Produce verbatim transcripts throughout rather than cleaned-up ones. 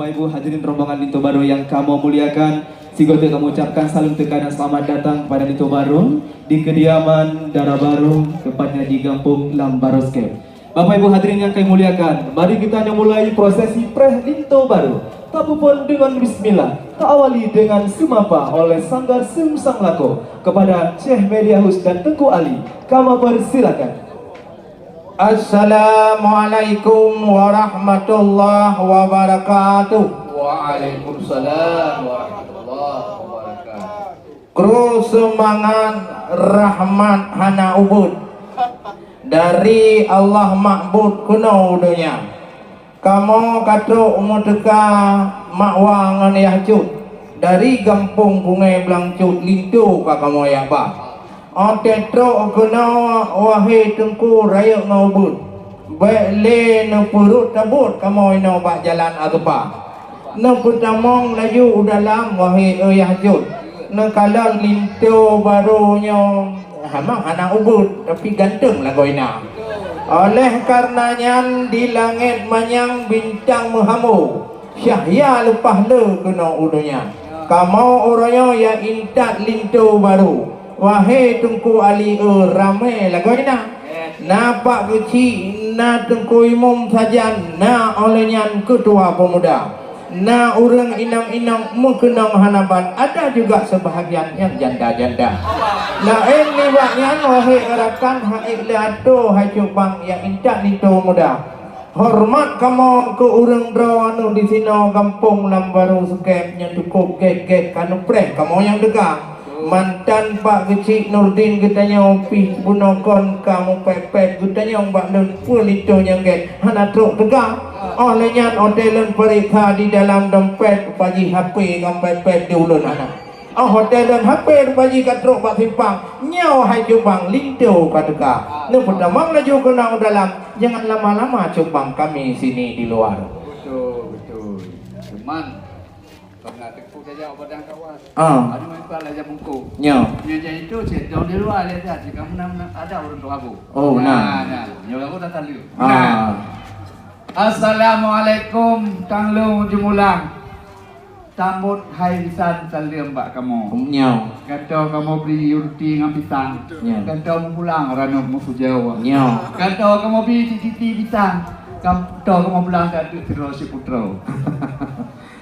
Bapak Ibu hadirin rombongan Linto Baro yang kamoe muliakan, sigoe teuk kamoe ucapkan saleuem teuka dan selamat datang kepada Linto Baro di kediaman Dara Baro, tepatnya di Gampông Lam Baro Skep. Bapak Ibu hadirin yang kami muliakan, mari kita mulai prosesi preh Linto Baro. Tapeuphon dengan bismillah, taawali dengan seumapa oleh Sanggar Seumsang Lakoe kepada Syekh Mehdi Ahus dan Teungku Ali. Kamoe persilakan. Assalamualaikum warahmatullahi wabarakatuh. Waalaikumsalam warahmatullahi wabarakatuh. Kru seumangat rahmat hana ubit dari Allah Ma'bud keunoe u donya. Kamoe ka trok meuteuka mak wa ngon yah cut dari gampông Kungée Blang Cut linto ka kamoe yah ba. Óh teutrok keunoe, wahé Teungku rayeuk ngon ubit, bék lé neupeurot tabot kamoe inoe bak jalan Agepa. Neupeutamong laju u dalam, wahé yah cut, neukalon linto barô nyoe. Hana, hana ubit, tapi ganteng lagoina. Oleh karena nyan, di langét manyang bintang meuhambo, cahya leupah le keunoe u donya. Kamoe uroe nyoe ya intat linto barô. Wahé Teungku Ali, eu, ramé lagoina. Na Pak Geuchik, na Teungku Imum Sajan, na óh lheueh nyan Keutua Peumuda. Na ureuëng inong-inong meukeunong hana ban, ada juga sebahagian nyang janda-janda. Laén nibak nyan, wahé rakan, hai lé atô hai cubang nyang intat linto muda. Horeumat kamoe keu ureuëng droe aneuk disinoe gampông Lam Baro Skep nyang cukôp gét-gét ka neupreh kamoe nyang teuka. Mantan Pak Geuchik Nurdin geutanyoe pih bunoe kon ka meupéb-péb geutanyong bak lôn peue linto nyang gét hana trok teuka. Óh lheueh nyan, watée lôn peuriksa di dalam dompet, rupa jih H P nyang péb-péb di ulôn hana. Óh watée lôn H P rupa jih ka trok bak simpang, nyoe hai cubang linto ka teuka. Neupeutamong laju keunoe u dalam, jangan lama-lama cubang kami sini di luar. Betul, betul. Cuman, Pernah teupeu tajak u padang kawan. Ah. Anu meupat lajah bungkôh. Nyo. Nyo jadi tu cit dong di luwa lé dah, cit kamoe na, na ada ureuëng tuha bu. Oh, na. Na, na. Nyo lagu dah taleuek. Ah. Na. Assalamualaikum, Tang Long Jeumulang. Sambot hai bisan saleuem bak kamoe. Nyo. Gato kamoe bri ruti ngon pisang. Nyo. Gato meupulang ranub meusujau. Nyo. Gato kamoe bri siti-siti pisang. Gato kamoe pulang ka teuk sidroe siputroe.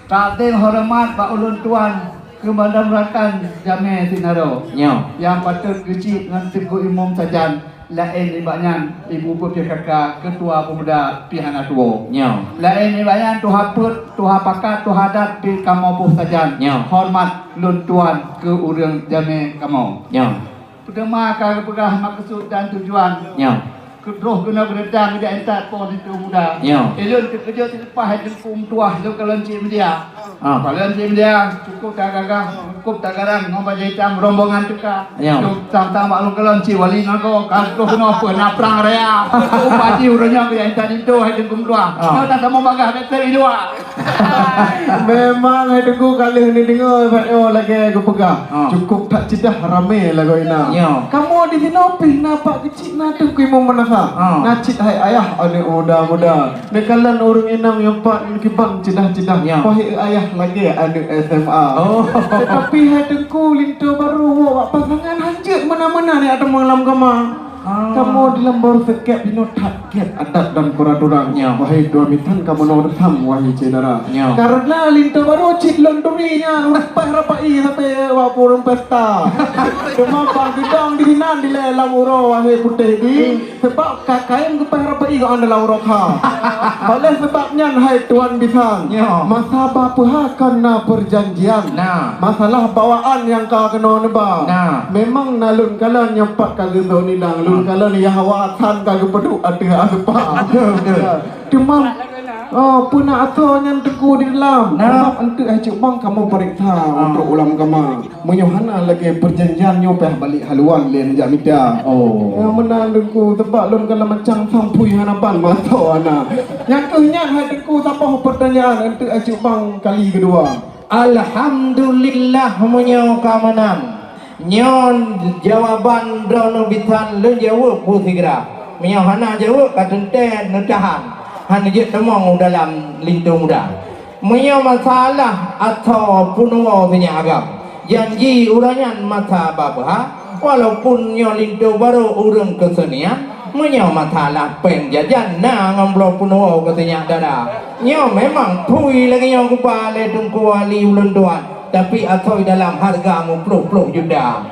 Takzim horeumat bak ulôn tuan keu bandum rakan jamé sinaroe. Nyo. Nyang patôt Geuchik ngon Teungku Imum Sajan, laén nibak nyan Ibu P P K K, Keutua Peumuda pih hana tuwoe. Nyo. Laén nibak nyan Tuha Peuet, Tuha Pakat, Tuha Adat pih kamoe boh sajan. Nyo. Horeumat lôn tuan keu ureuëng jamé kamoe. Nyo. Peutama ka geupeugah maksud dan tujuan. Nyo. Keutroh keunoe geudatang jak intat po Teungku Muda. Nyo. Ulôn teukeujot leupah hai Teungku meutuah lôn kalon cit media. Ah. Kalon cit media, cukôp tagagah, cukôp tagarang ngon bajée itam rombongan teuka. Nyo. Cok tang-tang bak lôn kalon cit wali ngago, ka troh keunoe peue na prang raya. Upah jih uroe nyoe jak intat linto hai Teungku meutuah. Ah. Nyoe tatamong bagah bèk teuk i luwa. Memang hai Teungku ka lheueh neudeungoe bak nyoe lagée geupeugah. Ah. Cukôp that ceudah ramé lagoina. Nyo. Kamoe disinoe pih na Pak Geuchik, na Teungku Imum Meunasah. Ah. Na cit hai ayah aneuk muda-muda. Neukalon ureuëng inong nyang pat neukibang ceudah-ceudah. Nyo. Pahé ayah lagée aneuk S M A. Oh. Teutapi hai Teungku linto barô woe bak pasangan hanjeuet meunan-meunan jak teumong lam kama. Ah. Kamoe di Lam Baro Skep jinoe that gét adat dan peuraturan. Nyo. Wahai tuan bisan, kamoe nyoe reusam, wahai syedara. Nyo. Karena linto barô cit lôn turi nyan, ureuëng paih rapai sampai wak ureuëng pesta. Cuma bak geudong di sinan dilée lam uroe, wahai putéh di. Hmm. Sebab ka kayém geupaih rapai geuh dalam uroe kha. Oleh sebab nyan, hai tuan bisan, nyo, masa ba peuha kon na perjanjian. Nah. Masalah bawaan nyang ka keunoe neuba. Nah. Memang na lôn kalon nyang pat ka geusok nidang, lôn kalon nyang hawa san ka geupeuduek ateueh aseupa. Betul, betul. Ya. Teuma, oh, peue na asoe nyan Teungku di dalam. Nah. Teuma eunteuk hai cubang kamoe peuriksa untuk ulam kama. Meunyoe hana lagée perjanjian nyoe pih balek haluan lé neujak mita. Oh. Ya, meunan Teungku, sebab lôn kalon macam sampui hana ban masoe hana. Nyang keuh nyan hai Teungku, saboh pertanyaan eunteuk hai cubang kali keudua. Alhamdulillah meunyoe ka meunan. Nyoe jawaban droeneuh bisan lôn jaweueb beusigra. Meunyoe hana jaweueb ka teuntée neutahan. Hana jeuet teumong u dalam linto muda. Meunyoe masalah ateueh peunuwoe sinyak agam, janji uroe nyan masa babah, walaupun nyoe linto barô ureuëng keusenian, meunyoe masalah péng jajan na ngon bloe peunuwoe keu sinyak dara. Nyoe memang phui lagée nyoe geuba lé Teungku Wali ulôn tuan, tapi asoe dalam hareuga meuplôh-plôh juta.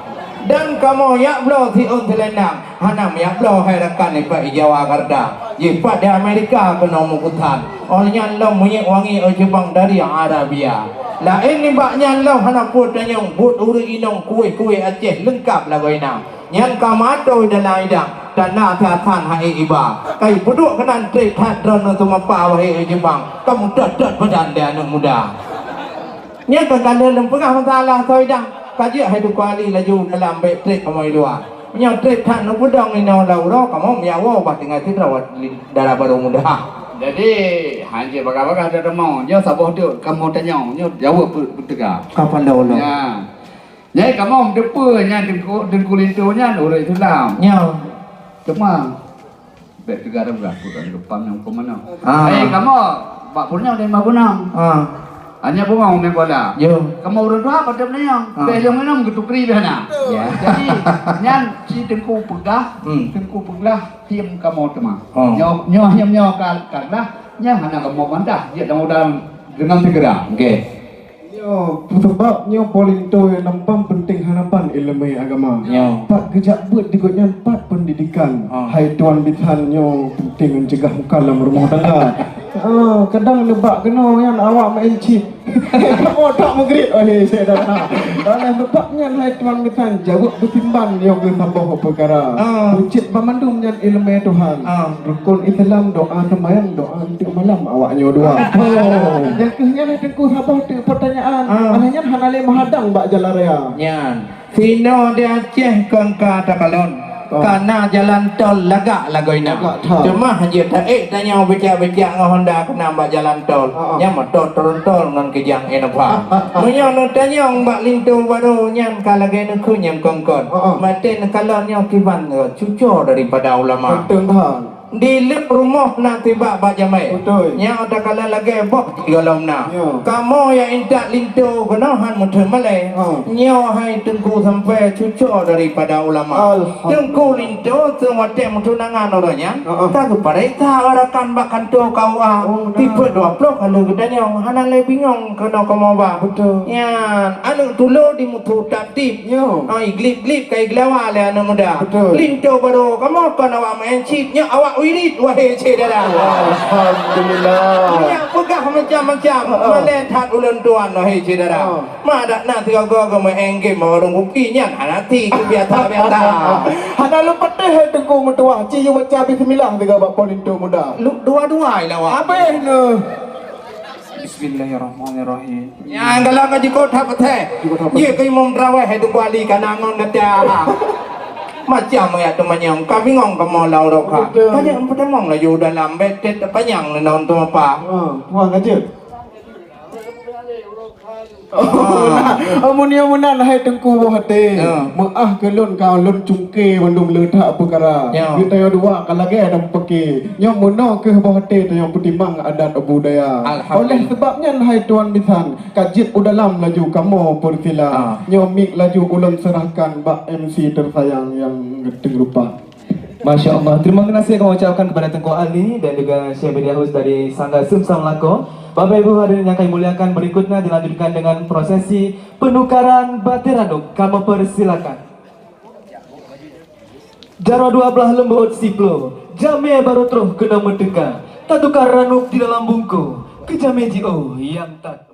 Dan kamoe yak bloe siôn seulendang, hana meujak bloe hai rakan nibak i Jawa Garda. Jipat di Amerika keunoe meukutan. Óh nyan lom meunyeuk wangi óh jeubang dari Arabia. Laén nibak nyan lom hana peue tanyong buet ureuëng inong kueh-kueh Aceh leungkab lagoina. Nyan ka meuatôi dalam idang, tanda siasan hai iba. Kai peuduek keunan treb that droeneuh teumapa wahé óh jeubang. Kamoe dot-dot badan di aneuëk muda. Nyan ka kandeh lôn peugah masalah soe idang. Ka jeuet hai Teungku Ali laju dalam bék treb kamoe i luwa. Meunyoe treb that neupeudong inoe lam uroe, kamoe meuyawoe bah tinggai sidroe dara barô muda. Jadi, hanjeuet bagah-bagah dah deungoe. Nyoe saboh teuk kamoe tanyong, nyoe jaweueb peu-, peuteuga. Ka pandai ulang. Ya. Jadi, kamoe meuteupeue nyan Teungku, Teungku Linto nyan ureuëng Islam. Nyoe. Teuma, Bék teuga dah beurah, peue ka geupam nyang peue meunoe. Ah. Hai kamoe, bak peurunoe dan bak peurunoe. Ah. Hanya bungoe meubola. Yo. Kamoe ureuëng tuha patut meunyoe. Ah. Bék lheueh meunoe geutukri beh na. Ya. Jadi, nyan si Teungku peugah, Hmm. Teungku peugah hiem kamoe teuma. Oh. Nyoe, nyoe hiem nyoe ka, ka glah, nyan hana kamoe bantah. Jeuet lam udang deungon segera. Okey. Nyoe, peusabab nyoe Po Linto nyang lampang peunteng hanapan iéleumé agama. Nyoe. Pat geujak beuet di gobnyan pat peundidikan. Ah. Hai Tuan Bisan nyoe peunteng mencegah muka lam rumoh tangga. Ah, kadang neubak keunoe nyan awak maén cit. Kamoe tak meugrit, oh, hé, syedara. Oleh sebab nyan, hai Tuan Bisan, jaweueb beusimbang nyoe keu saboh peukara. Ah. Bucit banmandum nyan iéleumé Tuhan. Ah. Rukon Islam, doa seumayang, doa untuk malam awak nyoe dua. Oh. Nyang keuh nyan Teungku saboh teuk pertanyaan. Ah. Alah nyan hana lé meuhadang bak jalan raya. Nyan. Sinoe di Aceh kon ka takalon. Oh. Kana jalan tol lagak lagoina. Lagak that. Cuma hana taék tanyoe becak-becak ngon Honda keunong bak jalan tol. Ah, ah. Nyan moto teurontol ngon keujang Innova. Meunyoe neutanyong bak linto barô nyan ka lagée neukheun nyang kon-kon. Ah, ah. Maté neukalon nyoe kiban cuco daripada ulama. Betul, Bang. Di leueb rumoh na tibak bak jamé. Beutôi. Nyang takalon lagée boh tiga lom na. Ya. Kamoe nyang intat linto keunoe han meuteumé lé. Ha. Nyoe hai Teungku sampoe cuco daripada ulama. Alhamdulillah. Teungku linto seuwatée meutunangan uroe nyan, ha, ha, ka geupareksa rakan bak kanto K U A. Oh, nah. Tipe dua ploh ka lheueh geutanyong, hana lé bingong keunoe kamoe ba. Beutôi. Nyan, aneuk tulo di mutu Tip. Yo. Oh, iglip-glip ka iglawa lé aneuk muda. Betul. Linto barô kamoe kon awak maén cit, nyoe awak wirit, wahé syedara. Alhamdulillah. Nyak peugah macam-macam, oh, malée that ulôn tuan, wahé syedara. Oh. Ma dak na sigoe-goe maén game warong kupi nyan, hana ti keu biasa-biasa. Hana lôn patéh hai Teungku meutuah, ci yue baca bismillah tiga bak Po Linto muda. Lu-, dua-dua lawa. Habéh neuh. Bismillahirrahmanirrahim. Nyang galak ka jikot that patéh. Jikot that patéh. Jih keu imum teurawéh hai Teungku Ali ka na ngon gata. Macam ayat teumanyong, ka bingong kamoe lam uroe ka. Betul. Ka jeuet peutamong laju dalam bék tét teupanyang lé nonton apa. Ha, puang ka jeuet. Oh, nah. Oh, meunyoe meunan hai Teungku boh até. Ya. Meuáh keu lôn ka lôn cungké bandum le that peukara. Ya. Geutanyoe dua ka lagée dan peuké. Nyoe meunoe kheueh boh até tanyoe peutimang adat budaya. Alhamdulillah. Oleh sebab nyan hai Tuan Bisan, ka jeuet u dalam laju kamoe peursilang. Ah. Nyoe mik laju ulôn serahkan bak M C tersayang nyang geuteung rupa. Masya Allah. Terima kasih kami ucapkan kepada Teungku Ali dan juga Syekh Bediahus dari Sangga Sumsang Lako. Bapak Ibu hadirin yang kami muliakan, berikutnya dilanjutkan dengan prosesi penukaran batiranduk. Kami persilakan. Jaroe dua blaih leumbot siploh, jamé barô troh keunoe meuteuka. Tatukar ranub di dalam bungkôh, keu jamé jiôh nyang that.